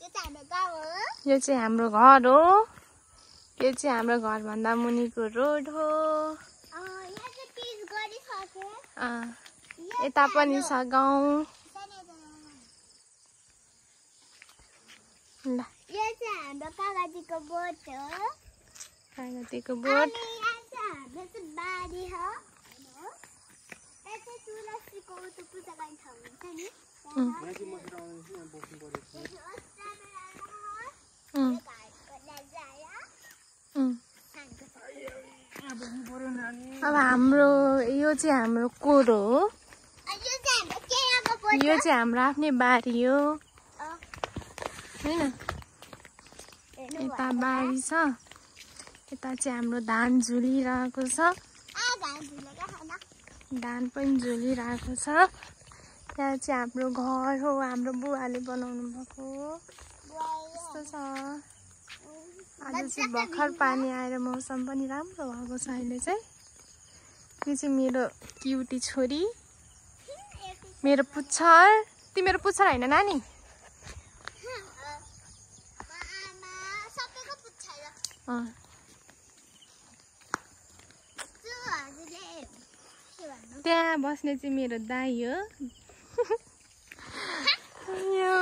यो चाहिँ हाम्रो घर हो। यो चाहिँ हाम्रो घरभन्दा मुनिको रोड हो। यता पनि छ गाउँ। ल यो चाहिँ हाम्रो कागजीको बोट हो। कागजीको बोट। हाम्रो चाहिँ बारी हो। यहाँ चाहिँ तुलसीको पूजा गर्ने ठाउँ हुन्छ नि। अब हाम्रो यो चाहिँ हाम्रो कोरो हो। यो चाहिँ हाम्रो आफ्नै बारी हो हैन। यता बारी छ। यता चाहिँ हाम्रो धान झुलिरहेको छ। धान पनि झुलिरहेको छ। यहाँ चाहिँ हाम्रो घर हो। हाम्रो बुवाले बनाउनु भएको यस्तो छ। आज चाहिँ भर्खर पानी आएर मौसम पनि राम्रो भएको छ अहिले चाहिँ। यो चाहिँ मेरो क्युटी छोरी, मेरो पुच्छर। तिम्रो पुच्छर हैन नानी? त्यहाँ बस्ने चाहिँ मेरो दाइ हो। यो